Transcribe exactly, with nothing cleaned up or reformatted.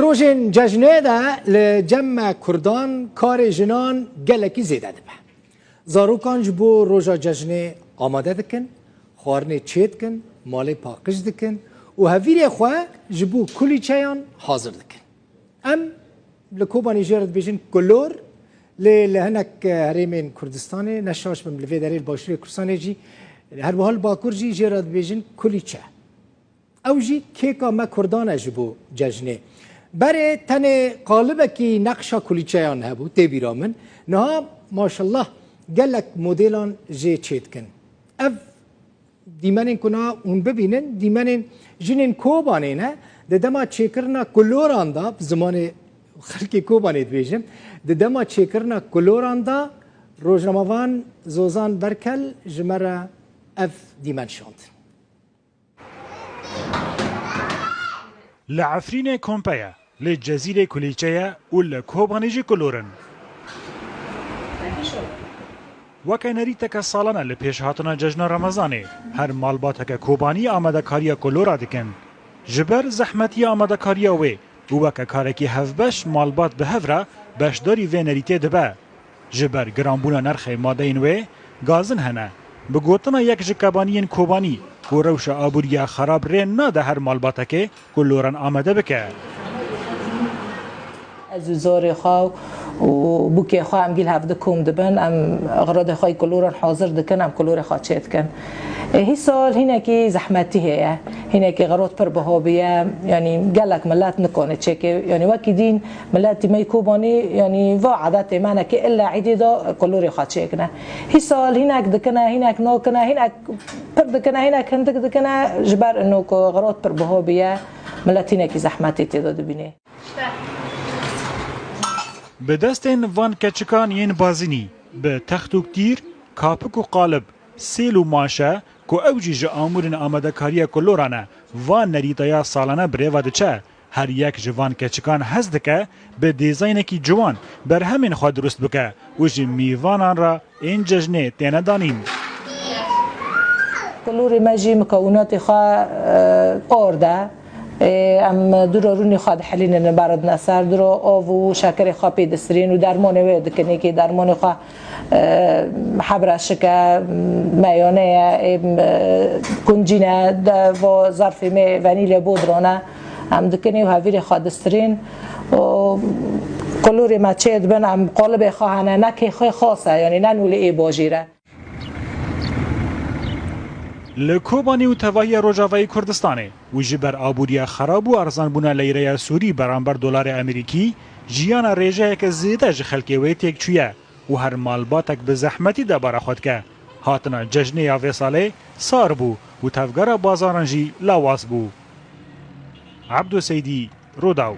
Rojên cejnê de li cem me Kurdan karê jinan gelekî zêde dibe. Zarokan ji bo roja cejnê amade dikin, xwarinê çêdikin, malê paqij dikin û hevîrê xwe ji bo kulîçeyan hazir dikin. Em li Kobanê jê re dibêjin kulor, lê li hinek herêmên Kurdistanê, ne şaş bim, li vê derê li Başûrê Kurdistanê jî, her wiha li Bakur jî jê re dibêjin kulîçe. Ew jî kêka me Kurdan e ji bo cejnê. Berê tenê qalibekî neqşa kulîçeyan hebû, tê bîra min. Niha maşallah gelek modêlan jê çêdikin. Ev dîmenên ku niha hûn bibînin, dîmenên jinên Kobanê ne. Di dema çêkirina kuloran de, bi zimanê xelkê Kobanê dibêjim, di dema çêkirina kuloran de rojnamevan Zozan Berkel ji me re ev dîmen şand. Li Efrînê kompe ye, li Cezîrê kulîçe ye û li Kobanê jî kulor in. Weke nerîteke salane li pêş hatina cejna Remezanê, her malbateke Kobanî amadekariya kulora dikin. Ji ber zehmetiya amadekariya wê û weke karekî hevbeş malbat bi hev re beşdarî vê nerîtê dibe. Ji ber giranbûna nirxê madeyên wê, gazin hene. Bi gotina yek ji kebaniyên Kobanî, ku rewşa aboriya xerab rê nade her malbatekê kuloran amade bike. Ez û zorê xwe û bûkê xwe em gîl hevdi kom dibin, em xiradê xwe yê kuloran hazir dikin, em kulorê xwe çêdikin. Ê, hî sal hinekî zehmetî heye, hinekî xirot pir biha bûye, yanî gelek milet nikane çêke, yanî wekî dîn miletî me yê Kobanî, yanî va edetê me ne ke illa îdê de kulorê xwe çêkine. Hî sal hinek dikine, hinek nakine, hinek pir dikine, hinek hindik dikine, ji ber ino ku xirot pir biha bûye, milet hinekî zehmetî tê de dibîne. Bi destên van keçikan yên bazinî, bi text û ktîr, kapik û qalib, sêl û maşe, ku ew jî ji amûrên amadekariya kuloran e, van nerîteya salane bi rê ve diçe. Her yek ji van keçikan hez dike bi dîzaynekî ciwan berhemên xwe dirust bike û ji mîvanan re ên cejnê têne danîn. Kulorê me jî mukewinatê xwe, e, ard e. Ê, em dûra rûnê xwe dihilînin, ber didine ser, dûra av û şekerê xwe pê distirîn û dermanê wê dikin, êkê dermanê xwe, e, hebreşik e, meyane ye, ê, e, kuncîn e, de vo zerfê me vanîlya bodran e. Em dikin û hevîrê xwe distirîn û kulorê me çê dibin, em qalibê xwe hene, ne kê xwe xas e, yanî ne nûlê ê bajêr e. Li Kobanê û tevahiya Rojavayê Kurdistanê û ji ber aboriya xerab û erzanbûna leyreya Sûrî beramber dolarê Amerîkî, jiyana rêjeyeke zêde ji xelkê wê têk çûye û her malbatek bi zehmetî debara xwe dike. Hatina cejnê ya vê salê sar bû û tevgera bazaran jî lawaz bû. Ebdo Seydî, Rûdaw.